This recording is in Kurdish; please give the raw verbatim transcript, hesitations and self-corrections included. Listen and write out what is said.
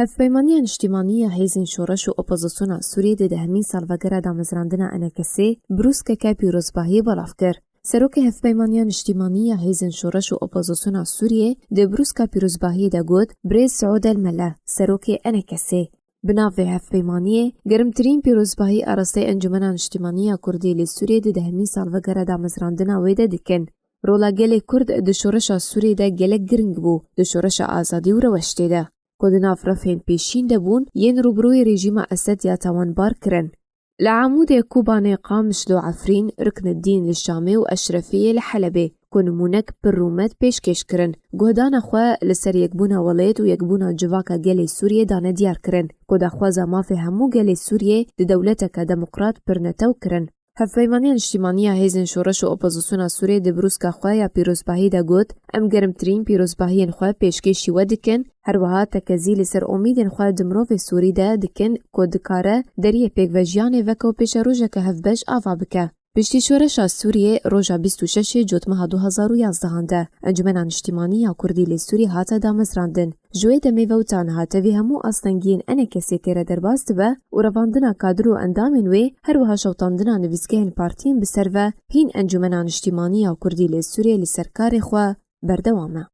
Hevpeymaniya Niştimanî ya Hêzên Şoreş û Opozisyona Sûriyê di dehemîn salvegera damezrandina ENKSê brûskeke pîrozbahiyê belav kir. Serokê Hevpeymaniya Niştimanî ya Hêzên Şoreş û Opozisyona Sûriyê di brûska pîrozbahiyê de got, Birêz Siûd El Mele, serokê ENKSê, bi navê hevpeymaniyê, germtirîn pîrozbahî arasteyê Encûmena Niştimanî ya Kurdî li Sûriyê di dehemîn salvegera damezrandina wê de dikin. Rola gelê Kurd di şoreşa Sûriyê de gelek giring bû, di şoreşa azadî û reweştê de, ku di nav refên pêşîn de bûn, yên rûbirûyê rejîma Esed ya tawanbar kirin. Li Amûdê, Kobanê, Qamişlo, Efrîn, Rikniddîn li Şamê û Eşrefiyê li Helebê, ku nimûnek pir rûmet pêşkêş kirin, guhdana xwe li ser yekbûna welêt û yekbûna civaka gelê Sûriyê dane diyar kirin, ku daxwaza mafê hemû gelê Sûriyê di dewleteke demokrat pir netew kirin. Hevpeymaniya Niştimanî ya Hêzên Şoreş û Opozisyona Sûriyê di brûska xwe ya pîrozbahî de got, Em germtirîn pîrozbahiyên xwe pêşkêşî we dikin, her wiha tekezî li ser omîdên xwe di mirovê Sûrî de dikin ku dikare deriyê pêkvejiyanê veke û pêşerojeke hevbeş ava bike. Piştî şoreşa Sûriyê roja bîst û şeş ê Cotmeha du hazar û yazdehan de Encûmena Niştimanî ya Kurdî li Sûriyê hate damezrandin. Ji wê demê ve û ta niha tevî hemû astengiyên ENKSê têre derbas dibe û revandina kadir û endamên wê, her wiha şewitandina nivîsgehên partiyên bi ser ve hîn Encûmena Niştimanî ya Kurdî li Sûriyê li ser karê xwe berdewam e.